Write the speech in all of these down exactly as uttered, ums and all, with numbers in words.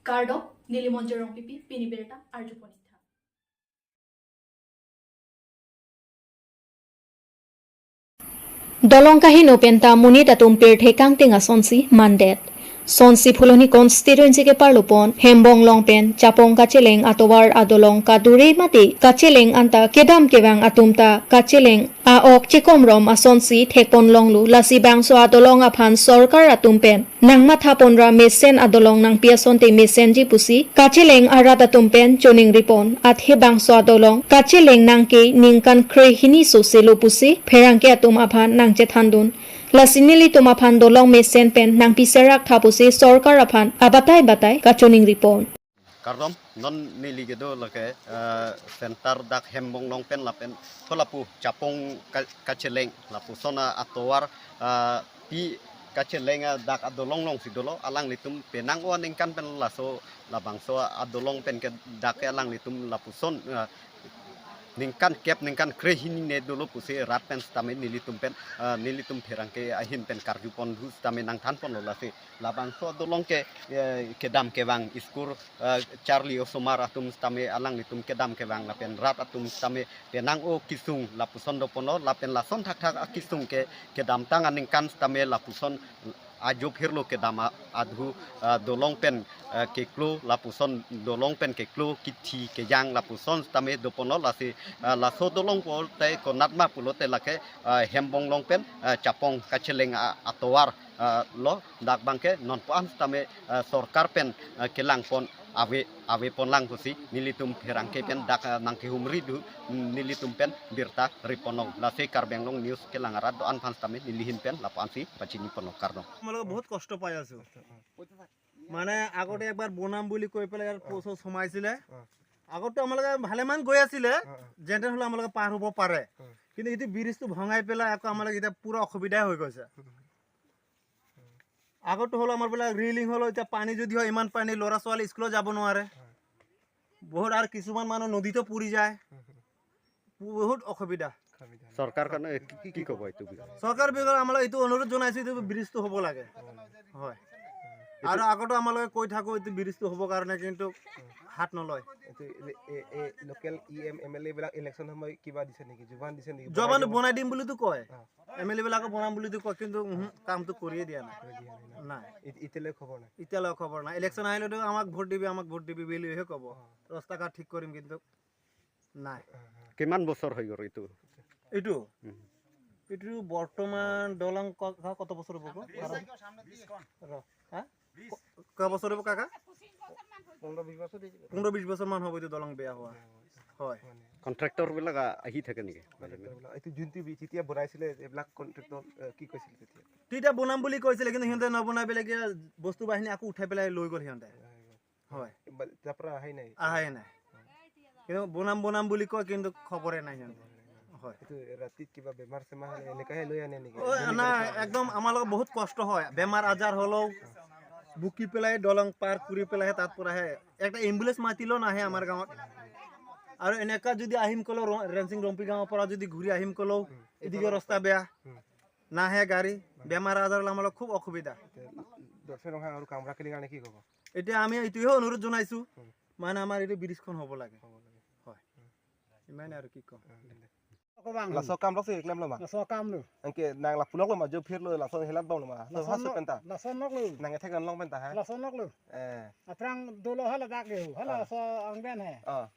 Kardom, neli Monjir Rongpipi, pini birta arjupon-ik tha. Dolong kaheno penta monit atum pirthe kangting asonsi mandet. Sonsi Phuloni constituency keparlopon Hembong along pen Chapong kacheleng atovar adolong kadure mate kacheleng anta kedam kevang atum ta kacheleng a-ok chekomrom asonsi thekpon longlo, lasi bangso adolong aphan sorkar atum pen nangmathaponra mesen adolong nangpi asonte mesenji pusi kacheleng arat atum pen choningripon. Athe bangso adolong kacheleng nangke ningkan krehini soselo pusi pherangke atum aphan nangchethandun. Lasi nelitum aphan dolong mesen pen nangpi serak tha pusi sorkar aphan abatai batai kachoningripon. Kardom, non neli kedo lake, eh, center dak Hembong along pen lapen, ko lapu Chapong ka-, kacheleng, lapuson atovar, eh, pi kacheleng, eh, dak adolong alongsi dolo, alanglitum penang-o aningkan pen laso labangso adolong pen ke dak ke alanglitum lapuson, eh, ningkan kep ningkan krehini ne dolo pusi rat pen sitame nelitum pen, eh, nelitum pherangke ahin pen karjupon thu sitame nangthanponlo, lasi labangso adolong ke, eh, kedam kevang school, eh, charli osomar atum sitame alanglitum kedam kevang lapen rat atum sitame penang-o kesung lapuson doponlo, lapen lason thakthak akesung ke kedamtang aningkan sitame lapuson ajo phirlo kedam a-, adhu, eh, dolong pen, eh, keklo lapuson dolong pen keklo kithi kejang lapuson sitame doponlo, lasi, eh, laso dolong pulote konatma pulote lake, eh, Hembong along pen, eh, Chapong kacheleng a-, atovar, eh, lo, dak abangke non pu-an sitame, eh, sorkar pen, eh, kelangpon ave, aveponlang pusi nelitum pherangke pen dak, eh, nangkehumri thu, mm, nelitum pen birta riponlong. Lasi Karbi Anglong News kelang arat do-an aphan sitame neli ahin pen lapu-ansi pachiniponlong, kardom. আমালোকে বহুত কষ্ট পাই আছো। মানে আগতে একবাৰ বনাম বুলি কৈ পেলাই ইয়াত অ। পইচা সোমাইছিলে। অ। আগতে আমালোকে ভালেমান গৈ আছিলে, অ, অ। যেনে হ'লে আমালোকে পাৰ হ'ব পাৰে। অ। কিন্তু এইটো ব্ৰিজটো ভঙাই পেলাই আকৌ আমালোকে এতিয়া পুৰা অসুবিধাই হৈ গৈছে। আগতে হ'লে আমাৰ বিলাক ৰেলিং হ'লে এতিয়া পানী যদি হয়, ইমান পানী, ল'ৰা ছোৱালী স্কুলত যাব নোৱাৰে। হয়। বহুত আৰু কিছুমান মানুহ নদীতো পৰি যায়। হুম, হুম। বহুত অসুবিধা। অসুবিধা। চৰকাৰ কাৰণে কি, কি ক'ব এইটো বিষয়ে? চৰকাৰ বিষয়ে আমালোকে এইটো অনুৰোধ জনাইছো, এইটো ব্ৰিজটো হ'ব লাগে। হয়। হয়। এইটো আৰু আগতে আমালোকে কৈ থাকো এইটো ব্ৰিজটো হ'ব কাৰণে, কিন্তু হাত নলয়। এইটো এ, এ, এ, local E M, M L A বিলাক ইলেকশ্যন সময় কিবা দিছে নেকি? জুবান দিছে নেকি? জুবান বনাই দিম। বনাই দিম বুলিতো কয়। অ। এম এল এ বিলাকে বনাম বুলিতো কয়, কিন্তু উহু, কামটো কৰিয়ে দিয়া নাই। কৰি দিয়া নাই ন? নাই। এ-, এতিয়ালৈ খবৰ নাই? এতিয়ালৈ খবৰ নাই। ইলেকশ্যন আহিলেতো আমাক ভোট দিবি, আমাক ভোট দিবি বুলিহে ক'ব। অ। ৰাস্তা ঘাট ঠিক কৰিম, কিন্তু নাই। অ, অ। কিমান বছৰ হৈ গ'ল এইটো? এইটো? উম। এইটো বৰ্তমান দলং ক-, ক-, কত বছৰ হ'ব ক? ৰ, হা? ক-, ক বছৰ হ'ব কাকা? পোন্ধৰ বিশ বছৰ মান হ'ব এইটো দলং বেয়া হোৱা। হয়। কণ্ট্ৰেক্টৰ বিলাক আ-, আহি থাকে নেকি? কণ্ট্ৰেক্টৰ বিলাক। এইটো যোনটো বি-, যেতিয়া বনাইছিলে, এইবিলাক কণ্ট্ৰেক্টৰ, এ, কি কৈছিল তেতিয়া? তেতিয়া বনাম বুলি কৈছিলে, কিন্তু সিহঁতে নবনাই পেলাই কিবা বস্তু বাহিনী আকৌ উঠাই পেলাই লৈ গ'ল সিহঁতে। হয়। বা-, তাৰ পৰা অহাই নাই? অহাই নাই। কিন্তু বনাম বনাম বুলি কয়, কিন্তু খবৰে নাই সিহঁতে। হয়। এইটো ৰাতিত কিবা বেমাৰ চেমাৰ হ'লে এনেকাহে লৈ আনে নেকি? অ, নাই, একদম আমাৰ লগত বহুত কষ্ট হয়। বেমাৰ আজাৰ হ'লেও বুকি পেলাই দলং পাৰ কৰি পেলাইহে তাৰ পৰা আহে। একটা এম্বুলেন্স মাতিলেও নাহে আমাৰ গাঁৱত। আৰু এনেকা যদি আহিম ক'লেও ৰ-, ৰেংচিং ৰংপি গাঁৱৰ পৰা যদি ঘূৰি আহিম ক'লেও উম। এদিকে ৰাস্তা বেয়া। উম। নাহে গাড়ী, বেমাৰ আজাৰ হ'লে আমাৰ খুব অসুবিধা। এতিয়া দৰ্শক ৰংহাং আৰু কামৰা খেলিৰ কাৰণে কি ক'ব? এতিয়া আমি এইটোহে অনুৰোধ জনাইছো, উম। মানে আমাৰ এইটো ব্ৰিজখন হ'ব লাগে। হ'ব লাগে। হয়। উম। ইমানে আৰু কি ক'ম। উম, দে। Laso akam lo si klem lo ma? Laso akam lo. Anke nang lapu lok lo ma, jo phir lo, laso helat bom lo ma? Laso laso nok, penta. Laso nok lo. Nang ethek long penta ha? Laso nok lo. Eh. Aphrang dolo hala dak lo, hala ah. So angben he. Ah.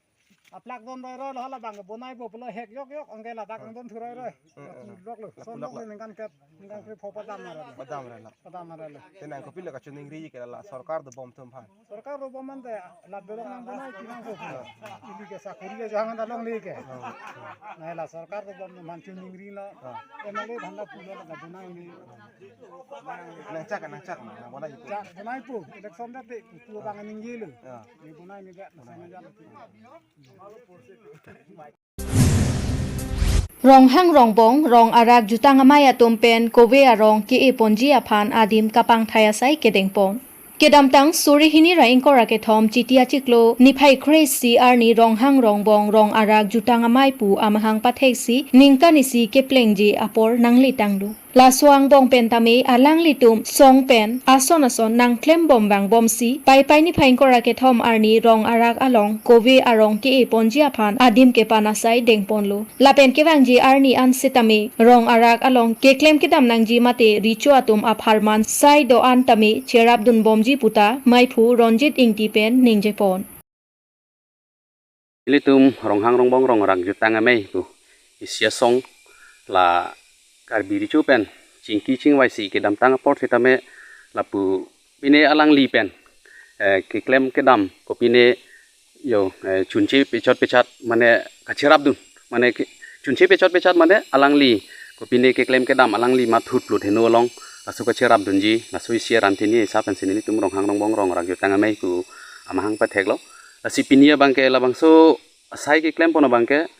Aplak don roi roi lo hala bang bonai bo pulo hek yok yok angke ladak ah. Don thuroi roi. Hmm, hmm, hmm. Lok lo. Lapu son lok lok lo. Lo ningkan kep, ningkan kep pho padam mara lo. Padam mara lo. Padam mara lo. Te nang kopilo kachiningri ke la sorkar dobom atum aphan? Sorkar dobom mante la dolong nang bonai pinang ko. Ah. Ili ke sakuri ke jahang ta longle ke. Ah, ah. Nai la sorkar dobom atum aphan chiningri lo. Ah. M L A aphan ta pulo la bonai ni. Nang chak, nang chak, nang bonai ipu. Chak bonai pu, election date pu bang ningje lo. Ah. Ni bonai ni dak, bonai. Sana jalo. Ronghang rongbong, rong arak jutang amei atum pen kove arong ke-e ponji aphan adim kapangthai asai kedengpon. Kedamtang suri hini ra ingkoi ra kethom Chiti achiklo niphai kre-isi arni ronghang rongbong, rong arak jutang amei pu amahang patheksi ningkan isi keplengji apor nanglitanglo. Laso angbong pen tame alanglitum song pen ason ason nangklem bom vang bomsi Paipai niphai ingkoi ra kethom arni rong arak along kove arong ke-e ponji aphan adim kepan asai dengponlo. Lapen kevangji arni an sitame rong arak along keklem kedam nangji mate recho atum apharman sai do-an tame cherapdun bomji puta maiphu Ronjit Ingti pen ningjepon. Ilitum Ronghang Rongbong Rong Arak Jutang Amei pu isi asong la Karbi recho pen chingki chingvaisi kedamtang apor sitame lapu pine alangli pen, eh, keklem kedam kopine yo, eh, chunche pechot pechat mane kacherapdun mane ke-, chunche pechot pechat mane alangli kopine keklem kedam alangli mathut plut heno along laso kacherapdunji laso isi aran tini esa pensi nelitum Ronghang Rongbong Rong Arak Jutang Amei pu amahang patheklo. Lasi pini abangke labangso asai keklempon abangke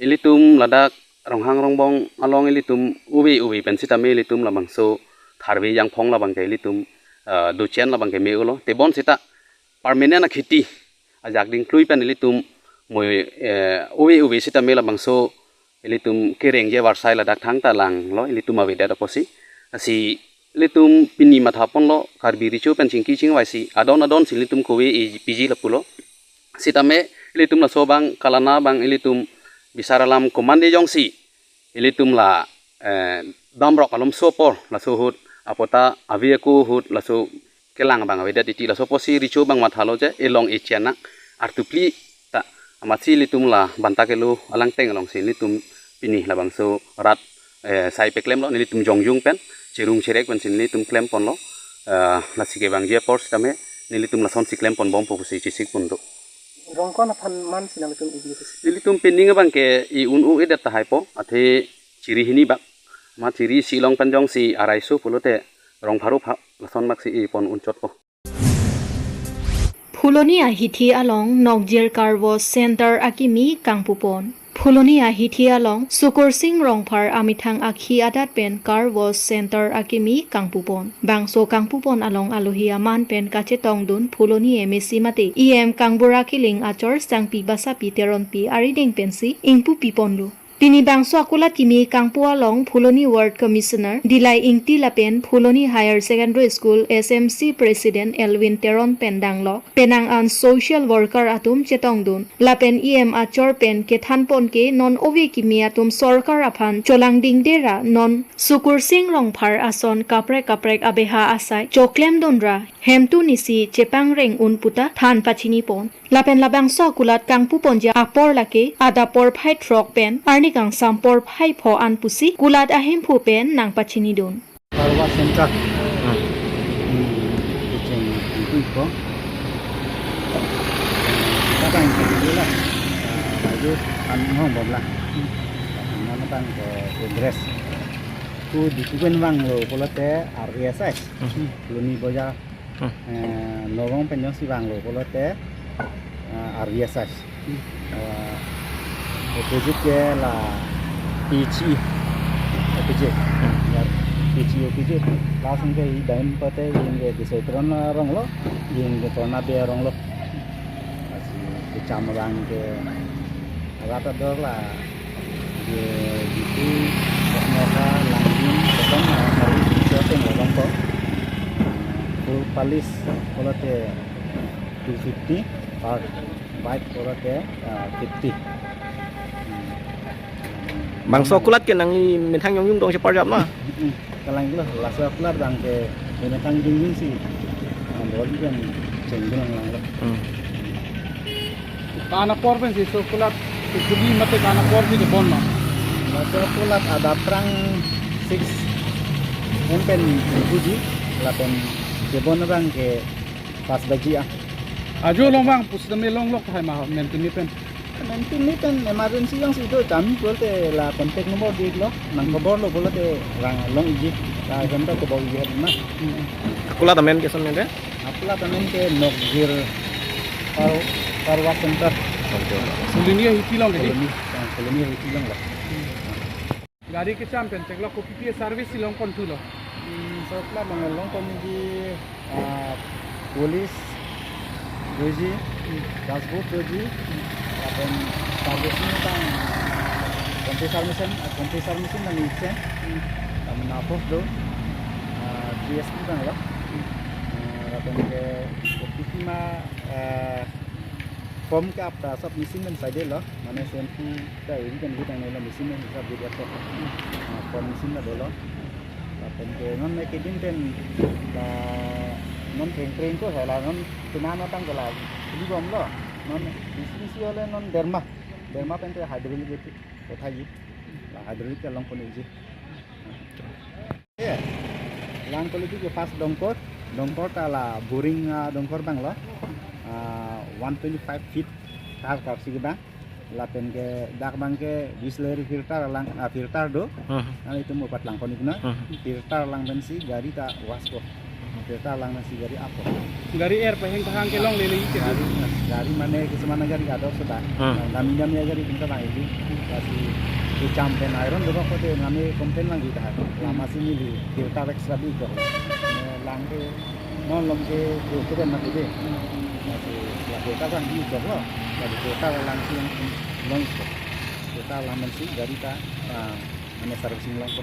ilitum ladak Ronghang Rongbong along ilitum uve uve pen sitame ilitum labangso tharve jangphong labangke ilitum, eh, dochen labangke me-olo. Tebon sita permanent akheti ajak dingklui pen ilitum moi, eh, uve uve sitame labangso ilitum kereng je varsai ladak thangta langlo ilitum avedet apotsi. Lasi ilitum pini mathaponlo Karbi recho pen chingki chingvaisi adon adonsi ilitum kove-e piji lapulo. Sitame ilitum laso abang kalana abang ilitum bisar alam komande jongsi ilitum la, eh, damrok alomso apor laso ahut apota ave ako ahut laso kelang abang avedet titi laso apotsi recho abang mathalo je elong echenang artupli ta amatsi ilitum la banta kelo alangteng alongsi ilitum pini labangso rat, eh, sai peklemlo nelitum jongjung pen cherung cherek pensi nelitum klemponlo, eh, lasi kevangji apor sitame nelitum lasonsi klempon bompo pusi chesikpon do. Rong ko-an aphan mansi nangtum ibi pusi? Nelitum pining abangke i un-u edet tahaipo athe chiri hini bak. Ma chiri isi along pen jongsi araiso pulote rong pharo pha lason maksi ipon unchotpo. Phuloni ahithi along nokjir car wash center akimi kangpupon. Phuloni ahithi along Sukursing Rongphar amethang akhi adat pen car wash center akimi kangpupon. Bangso kangpupon along alohi aman pen kachetongdun Phuloni M A C mate E M Kangbura Killing achor Sangpi Basapi Teronpi arideng pensi ingpupiponlo. Pini bangso akulat kimi kangpu along Phuloni Ward Commissioner Dilai Ingti lapen Phuloni Higher Secondary School S M C President Elwin Teron pen danglok penang an social worker atum chetongdun lapen E M achor pen kethanpon ke non ove kimi atum sorkar aphan cholangdingde ra non Sukursing Rongphar ason kaprek kaprek abeha asai choklemdun ra hemtu nisi chepangreng un puta than pachinipon. Lapen labangso akulat kangpuponji apor lake adap porphai throk pen arni kangsam porphai pho an pusi kulat ahemphu pen nangpachinidun. Car wash center. Hmm. Hmm, kucheng kuiko. Kadang kejela. Baju kan hong bomla. Mana bang ke address. Tu di kuben bang lo pulote R V S S. Hmm. Luni boja. Hmm. Eh, Nogong pen jongsi vanglo pulote, eh, R V S S. Hmm. Eh, opposite ke la P H E opposite. Hmm. Ya, P H E opposite. Langsung ke i daim pate ingke Bisoi Teron arong lo, ingke Torna Bey arong lo. Lasi kecham abangke rat ador la je jitu kosnoka langdin kosong na hari shooting lo bangko. Full polish pulote two fifty, per bike pulote, ah, fifty. Hmm. Bangso akulat ke nangli methang yong yung dong cheparjap na? Hmm. Kalang lo, laso akulat abangke methang yong yung si. Ah, bol kan chengdun lang lo. Hmm. Ko-an apor pensi laso akulat kekuli mate ko-an apor si kebon ma? Laso akulat adap aphrang six A M pen kekuji, lapen kebon abangke pas baji ah. Ajo along bang pusitame longlok tahai ma, menteni pen. Menteni pen emergency jongsi do jami pulote la contact number di lo, nang kobor lo pulote rang long iji, la jam ta kobor iji ma. Hmm. Akulat amen ke ason mente? Akulat amen ke Nokjir Car, Car Wash Center. Oke, oke. Phuloni ahithi along ke? Phuloni, ah, Phuloni ahithi along lo. Gari kecham pen theklong, kopi pi service si longpon thulo? Hmm, laso akulat along longponji, ah, polish doji, hmm, dashboard doji, hmm, lapen service ni tang compressor machine, ah, compressor machine nang isen. Hmm. Mane post do, ah, G S T abang lo. Ah, lapen ke O P T ma, ah, form ke-ap ta sub machine pen side lo, mane shampoo ta iri pen iri tang lo, machine pen hisap di dia to. Ah, form machine lo dolo. Lapen ke non me keding pen, ah, non kreng kreng ko hai la, non kena no tang ke la, beli bom lo. Non isi isi ole non Derma, Derma pen te hydraulic itu, kotha ji. La hydraulic ke long pon ji. Ya. Lang quality ke pas dongkor, dongkor ta la boring, ah, dongkor abang lo. Ah, one twenty-five feet kar kar si kedang. Lapen ke dak abang ke Bisleri filter lang, ah, filter do. Hmm. Nanglitum opat lang konik na. Hmm. Filter lang pen si gari ta wash ko. Filter lang pen si gari ap ko. Gari er paheng pahang ke longle le isi. Gari, gari mane ke semana gari ada sudah. Hmm. Nami nami gari pinta lang ini. Lasi kecham pen iron do ko te nami complain lang kita. Lama sini di filter extra di ko. Eh, lang ke non lom ke itu kan mati deh. Lasi la filter kan di ko. Lasi filter lang si long ko. Filter lang pen si gari ta, ah, mane servicing long ko.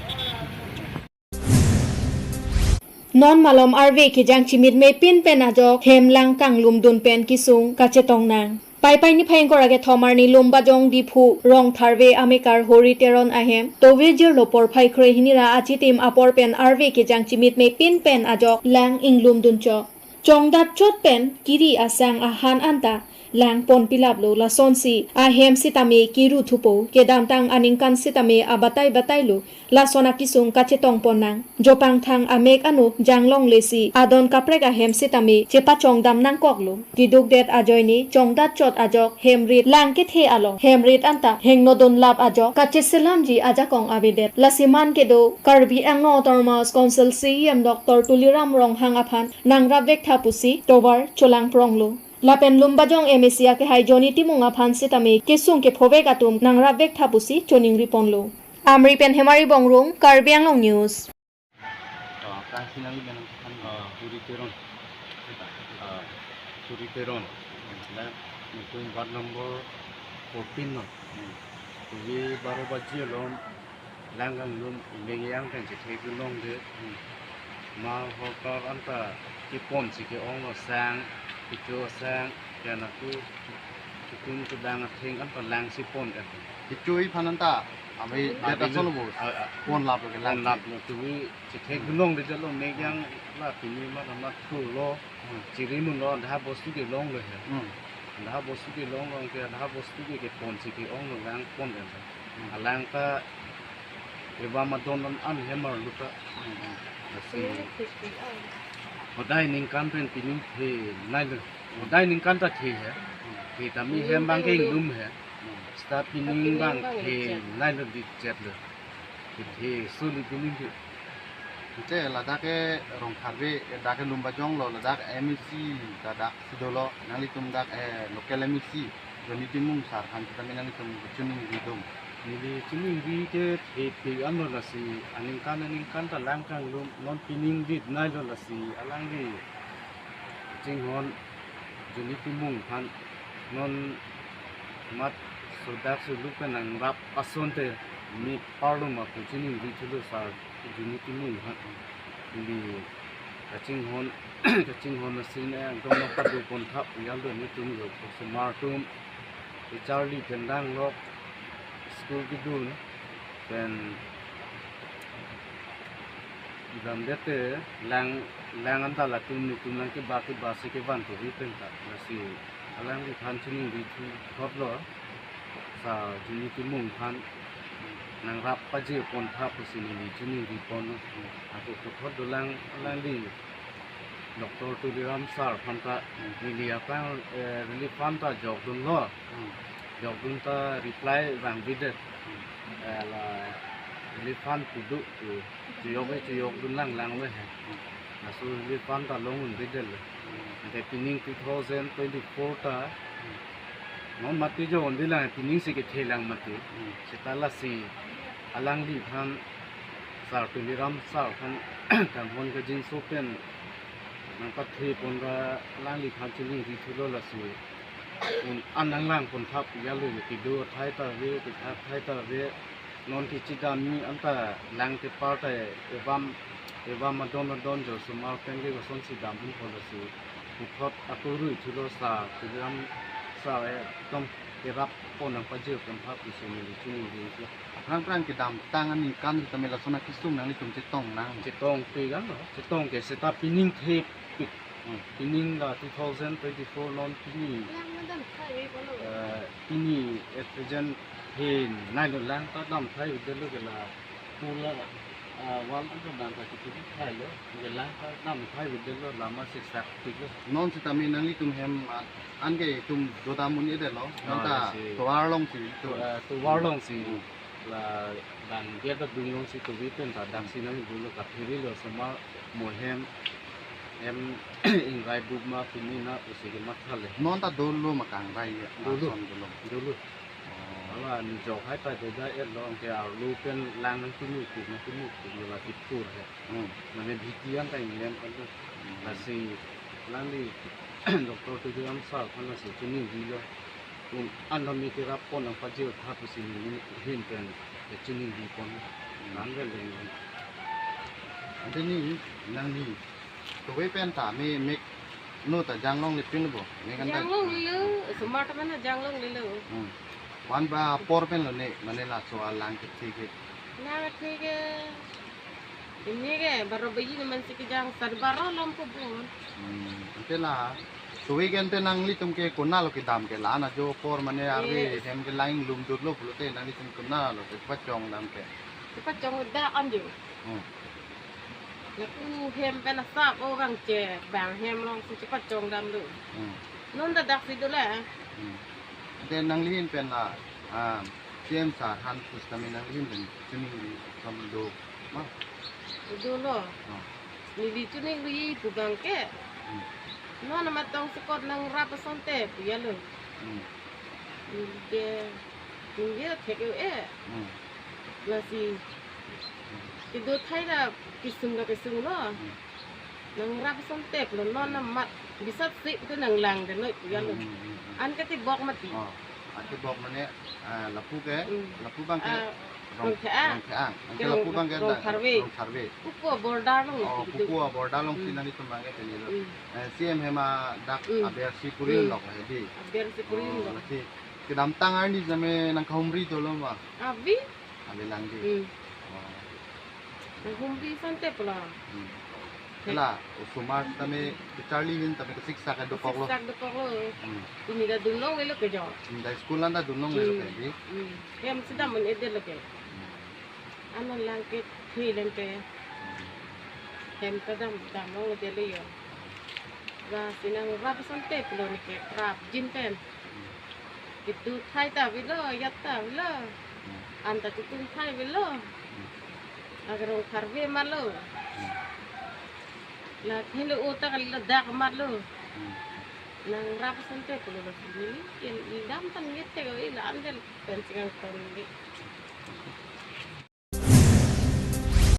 Non malom arve kejang chimit me pin pen ajok hem lang kanglum dun pen kesung kachetong nang. Paipai niphai ingkoi ra kethom arni Lumbajong Diphu Rongtharve amekar Hori Teron ahem tovir jirlo porphai kre hini ra achitim apor pen arve kejang chimit me pin pen ajok lang inglum dun chok. Chongdat chot pen kiri asang ahan anta lang pon pilap lo, lasonsi ahem sitame kiru thupo, kedamtang aningkan sitame abatai batai lo, lason akesung kachetong pon nang. Jopangthang amek ano janglongle si adon kaprek ahem sitame chepachongdam nangkok lo. Keduk det ajoine chongdat chot ajok hem rit lang kethe along hem rit anta hengno dun lap ajok kacheselamji ajakong avedet. Lasi man kedo Karbi Anglong Autonomous Council C E M Doctor Tuliram Ronghang aphan nangrap vek tha pusi tovar cholang prong lo. Lapen Lumbajong M A C akehai Johnny Timung aphan sitame kesung kephovek atum nangrap vek tha pusi choningri pon lo. Amri pen Hemari Bongrung, Karbi Anglong News. Ah, kasi nang iban ang kapan, ah, Hori Teron. Ah, Hori Teron. Dan itu ward number fourteen no. Jadi baru baji alom lang kanglum, imeng yang kan chethe dun longde. Ma horkar anta kepon si ke-ong lo sang, kecho sang, kena ku, ketum kedang atheng anta lang si pon et. Kecho iphan anta, abe, abi data solo bos. Ah, ah. Pon lap lo ke lang. Pon lap lo, tuwi chethe dun longde jalo, mek yang la pini ma ma thu lo. Hmm. Chiri mun lo, dah bostu ke long lo he. Hmm. Dah bostu ke long lo, ke dah bostu ke kepon si ke-ong lo lang pon et. Hmm. Alang ta Eva madon an an hemar luka. Asi hodai ningkan pen pining the nai lo. Hodai ningkan ta the he. The ta mi hem abang ke inglum he. Sta pining abang the nai lo di chet lo. The suli pining the. Te ladak ke Rongtharve, ladak ke Lumbajong lo, ladak M A C, ladak si dolo, nanglitum dak, eh, local M A C, Johnny Timung sar aphan sitame nanglitum choningri dun. Neli choningri ke the the anlo lasi aningkan aningkan ta lang kanglum non pining rit nai lo lasi alangli kachinghon Johnny Timung aphan non mat sodak suluk pen nangrap asonte mi parlo ma pu choningri thulo sar Johnny Timung aphan. Neli kachinghon kachinghon asin eh angtong nang padu pon thap yal do netum lo osomar atum. Charli pen danglok school kedun pen dam dete lang lang anta latum netum lang keba keba si kevan to ri pen ta lasi alangliphan choningri thu thot lo. Sa Johnny Timung aphan nangrap paje pon tha pusi neli choningri pon. Ako puthot dolang alangli Doctor Tuliram sar aphan ta neli aphan, eh, relief fund ta jok dunlo. Hmm. Jok dun ta reply vangvedet. Hmm. Eh, la relief fund puduk tu chiyok eh chiyok dun lang lang we he. Hmm. Laso relief fund ta long unvedet le. Hmm. Ante pining two thousand twenty-four ta. Hmm. Non mati jo undi lang pining si kethe lang mati. Hmm. Seta lasi alangliphan sar Tuliram sar aphan kanghon kajinso pen nangpathe pon ra alangliphan choningri thulo lasi un an nanglang pon thap yalo ye kedo athai ta ave, kethak athai ta ave. Non kechedamji anta lang kepar ta evam, evam adon adon jo osomar pen ke kosonsi dam un pulo si. Puthot ako rui thulo sa, Tuliram sa ekdom kerap pon nangpajir pen ha pusi neli chiningri. Aphrang phrang kedamtang aningkan tame lason akesung nanglitum chetong nang. Chetong pe kan lo, chetong ke seta pining thepik. Hmm. Pining la two thousand twenty-four non pini. Lang madam khai pulo. Eh, pini at present he nai lo lang ta dam khai udah lo ke la pula, ah, wal ta dam ta kitu khai lo, ke lang ta dam khai udah lo lama siksak tik lo. Non sitame nanglitum hem, ah, anke itum dodam un-edet lo. Ah, nonta ya si. Tovar along si, to, eh, tovar along si. Hmm. La bang dia ta dunlong si tuvi pen ta dak si nangdunlo kaphiri lo osomar mo hem, hem ingrai bup ma pini na pusi kematha le. Nonta dolo ma kangrai ya, dolo. Lason dolo. Dolo. Oh. Ala ni jok hai ta doda et lo ke arlo pen lang nangkimu kuk nangkimu kuk lo la tipur he. Hmm. Mane bhiti an ta inglem kan tu. Hmm. Lasi lang di doctor Tuliram sa kan lasi chiningri lo. Neli anlo mi kerap pon nangpajir ha pusi neli hin pen chiningri pon. Hmm. Nang vel deng. Ante ni nangli kove pen ta me mek no ta janglongle pin bo. Me kan ta. Janglongle lo, osomar ta mana janglongle lo. Hmm. Van ba apor pen lo ne, mane laso alang kethe ke. Lang kethe ke. Pini ke baro baji naman si kejang, sar baro lom ko bon. Hmm, ante la. Kove ke ante nanglitum ke konat lo kedam ke la-an ajo apor mane arve, yes, hem ke lang inglum dut lo pulote nanglitum konat lo kepachong dam ke. Kepachong dak an jo. Hmm. Lapu hem pen asap o bang che, bang hem along si kepachong dam lo. Hmm. Non ta dak si dolo. Hmm. Ante nangli hin pen la, ah, C M sir aphan pusitame nangli hin pen chiningri ason do ma? Dolo. Oh. Neli chiningri pu bang ke. Hmm. Non amat tong sekot nangrap asonte pu ya lo. Hmm. Neli ke, neli ke thek yo e. Hmm. Lasi kedo thai ta kesung ta kesung lo. Hmm. Nangrap asonte pulo, non amat bisat si tu nanglang de noi pu ya lo. Hmm, hmm, hmm, hmm. An kati bok mati. Oh, ati bok mane, ah, lapu ke, hmm, lapu bang ke, ah, Rong, Rongtheang. Rongtheang. An ke ke lapu Rong, bang ke Rong da, Tharve. Rong Tharve. Puku border along. Oh, si tu. Puku border along si, hmm, nanglitum bang ke pini lo. Hmm. Eh, C M hem adak, hmm, aber si puri, hmm, lo ke di. Aber si puri, oh, lo. Lasi kedamtang arni jame nangkahumri dolo ma? Abi? Abi lang di. Hmm. Oh. Nang humri asonte pulo. Hmm. Ke la, osomar tame kacharli hin tame kasiksak dokok lo. Siksak dokok lo. Hmm. Pini ta dunlongle lo ke jo. Hmm, ta school an ta dunlongle lo ke, hmm, di. Hmm. Hem si dam un-edet lo ke. Hmm. Ana lang kethe lente. Hmm. Hem ta dam, damlongle lo yo. Lasi nangrap asonte pulo ne kerap jin pen. Hmm. Kedo thai ta avelo, yat ta avelo. Hmm. An ta ketum thai avelo. Hmm. Lake Rong Tharve ma lo. Hmm. Lake helo o ta kali ladak ma lo. Hmm. Nangrap asonte pulo lasi neli, neli dam tan nget te ko, la-an pen pensi kangton neli.